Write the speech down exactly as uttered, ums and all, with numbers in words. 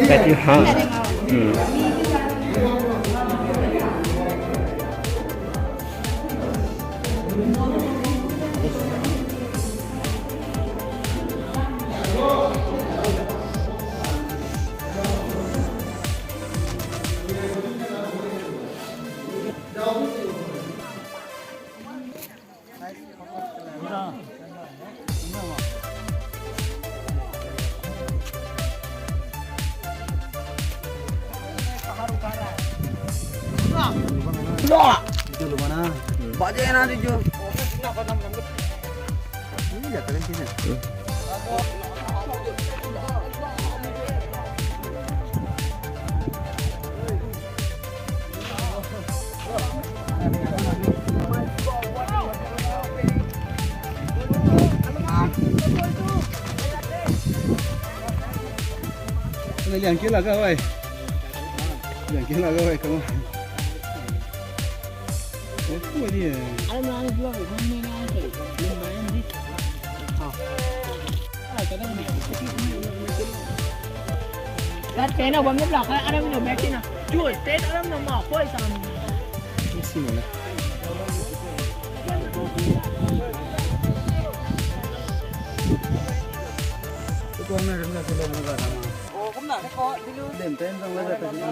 That you have. Mm. Lo! Video lo mana. Baje na video. Ini ya keren sini. Liang ke la ga wai. Liang ke la ga wai, come on. Alam na ni vlog ni ni na ni. Limba ni. Ah. Rat kena bam ni vlog, alam ni back na. Ju, state alam na ma, koi sang. Isi mana. Tukang na ram na sila na ga na. Oh, kum na ko, dilu. Dem tem sang la ta ni.